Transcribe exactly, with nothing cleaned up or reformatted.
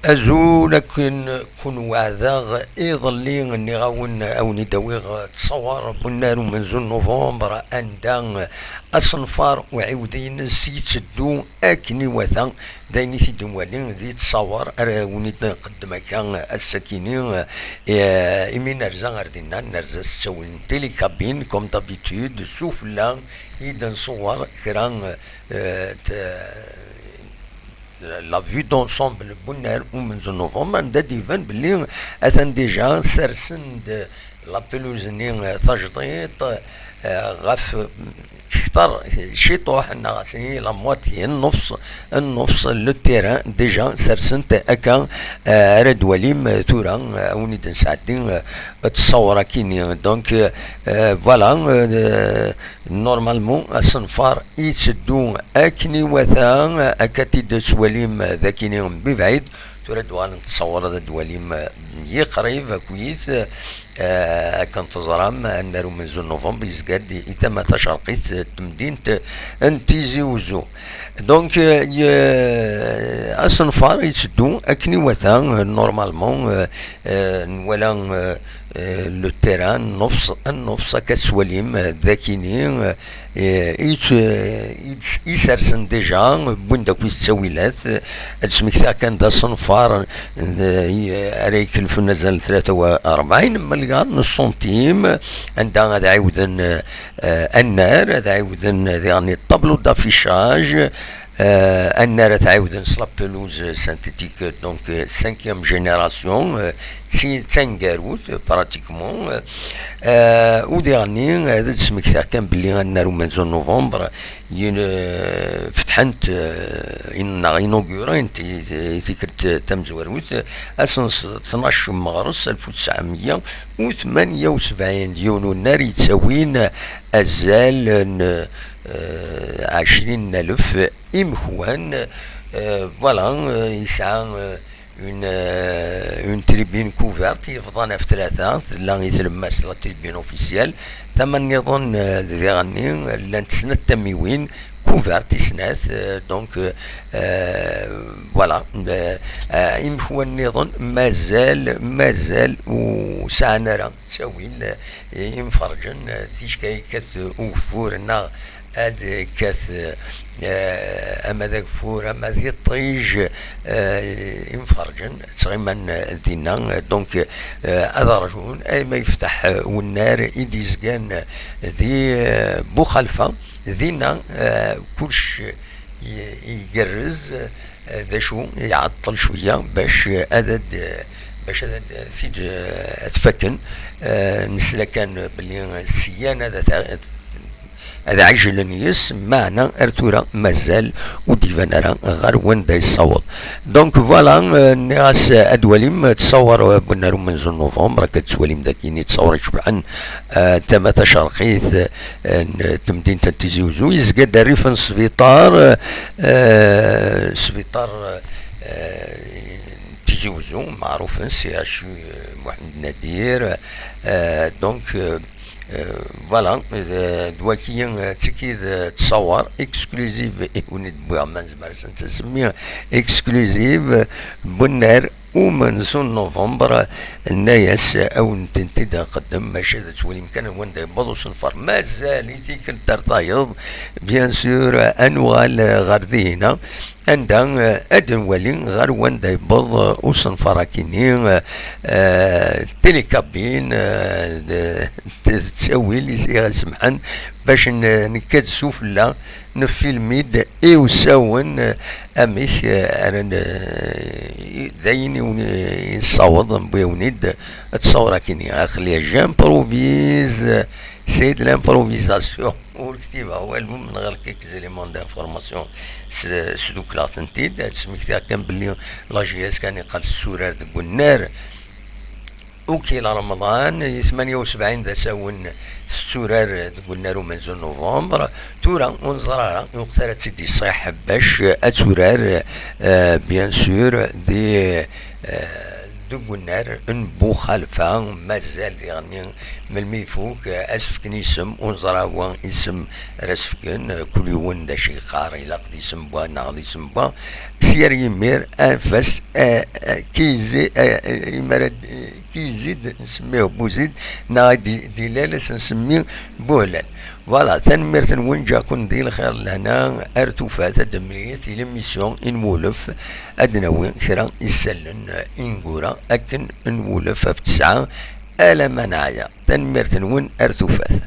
Azul, akken kun weɛdeɣ iḍelli, nniɣ-awen a wen-id-awiɣ ttṣawar n unnar umenzu n November, anda asenfar uɛiwed-ines yetteddu akken iwata. D ayen i t-id-nwali di ttṣawar ara wen-id-nqeddem akka ass-akini, eh, imi nerza ar dinna, nerza s ttawil n télécabine, comme d'habitude, sufella i d-nṣewwer kra, eh, t-, la vue d'ensemble n unnar umenzu n November, anda d-iban belli atan déjà sersen-d la pelouse-nni, eh, tajdiṭ, eh, ɣef kter ciṭuḥ, neɣ ass-nni la moitié, nnefs, nnefs, le terrain déjà sersen-t akka, eh, ara d-twalim, eh, tura, eh, a wen-id-nesɛeddi, eh, ttṣawar akini. Donc, eh, voilà, eh, normalement, asenfar yetteddu akken iwata, akka t-id-tettwalim d akini mebɛid. Tura ad d-uɣalent tṣawar ad d-twalim, eh, yiqrib akkit, eh, akken teẓram, annar umenzu n November yezga-d i tama tacerqit n temdint n Tizi Uzzu. Donc, eh, ye-, asenfar yetteddu akken iwata, eh, normalement, eh, eh, nwala, eh, eh, le terrain, nnefs, nnefs akka tettwalim, eh, d akini, eh, eh, i t-, eh, i t-, i sersen déjà, wwin-d akk ttawilat, eh, ad smektiɣ kan d asenfar, eh, i-, ara ikelfen azal tlata u rebɛin milliards n ṣṣuntim, anda ad ɛiwden, eh, eh, annar, ad ɛiwden diɣen tableau d'affichage, eh, annar ad ɛiwden s la pelouse synthétique, donc, eh, cinquième génération, eh, d ti-, d taneggarut, eh, pratiquement, eh, eh, u diɣenni, eh, ad d-smektiɣ kan belli annar umenzu n November, yin-, eh, fetḥent, eh, in-, neɣ inaugurint i, i tikkelt tamezwarut, eh, ass n s-, tnac meɣres alef u tesɛemya u tmanya u sebɛin, d yiwen unnar yettawin azal n, eh, ɛecrin n alef imekwan. Eh, voilà, eh, yesɛa, eh, une, eh, une tribune couverte, yebḍan ɣef tlata, tella i tlemmast la tribune officielle, tama nniḍen, eh, diɣenni, llant snat tamiwin, couverte i snat, eh, donc, eh, voilà, eh, eh, imekwan nniḍen mazal, mazal ur sɛan ara ttawil, eh, imferǧen, eh, ticki yekkat ugeffur neɣ ad yekkat, eh, ama d ageffur, ama d iṭij, eh, imferǧen ttɣiman dinna. Donc, eh, ad rjun ayma yefteḥ, eh, wennar i d-yezgan di, eh, Buxalfa. Dinna, eh, kullec i-, igerrez, eh, d acu, iɛeṭṭel cwiya bac ad, ad, bac ad, ad t-id, ad t-fakken. Eh, nesla kan belli syan ad, ad, ad ɛejlen yes, meɛna ar tura mazal ur d-iban ara ɣer wanda yessaweḍ. Donc voilà, eh, nniɣ-as, eh, ad walim, eh, ttṣawar, eh, n unnar umenzu n November, akka tettwalim dagi, ttṣawar icebḥen, eh, tama tacerqit, eh, n temdint n Tizi Uzzu, yezga-d rrif n sbiṭar, eh, sbiṭar, eh, n Tizi Uzzu, meɛrufen, C H U, eh, Mohamed Nadir, eh, donc, eh, eh, voilà, eh, d waki, eh, d tiki d, eh, ttṣawar exclusive i wen-id-wwiɣ, ma nezmer ad sent-nsemmi exclusive, n unnar umenzu n November, nna-yas a wen-tent-id-nqeddem, maca ad twalim kan wanda yewweḍ usenfar. Mazal i tikkelt ar tayeḍ, bien sûr, ad nuɣal ɣer dihina, anda, eh, ad nwali ɣer wanda yewweḍ, eh, usenfar akini, eh, eh, télécabine, eh, d, d ttawil i s-, i ɣ-isemḥen bac n-, nekka-d sufella, nfilmi-d iwsawen, eh, amek, eh, ara n-, eh, d ayen i wen-, i nessaweḍ, newwi-awen-id ad tṣawr akini. Aql-i j'improvise, c'est de l'improvisation. Ur ktibeɣ walu, menɣir quelques éléments d'information s-, sdukleɣ-tent-id. Ad smektiɣ kan belli la J S kan iqqar tetturar deg unnar. Ukil Remḍan, i tmanya u sebɛin d asawen tetturar deg unnar umenzu n November. Tura ur neẓri ara, yuqet ara tt-id-iṣiḥ bac ad turar, eh, bien sûr, di, eh, deg unnar n Buxalfa. Mazal diɣenni, melmi ifuk, eh, ad s-fken isem, ur neẓra wa isem ara s-fken, eh, kul yiwen d acu yeqqar, ilaq d isem n wa neɣ d isem n wa. S yar yimir, anef-as, eh, eh, ki yezzi-, eh, eh, imara d-, eh, ki yezzi-d, nsemmiɣ Buzid, neɣ ad d-, d-ilal, ad s-nsemmi Buhlal. Voilà, tanemmirt-nwen, ǧǧiɣ-ken di lxir d lehna, ar tufat, ad d-nemlil di l'émission Inwulef, ad d-nawi kra isallen, eh, ineggura, akken nwulef ɣef tesɛa, alamma neɛya. Tanemmirt-nwen, ar tufat.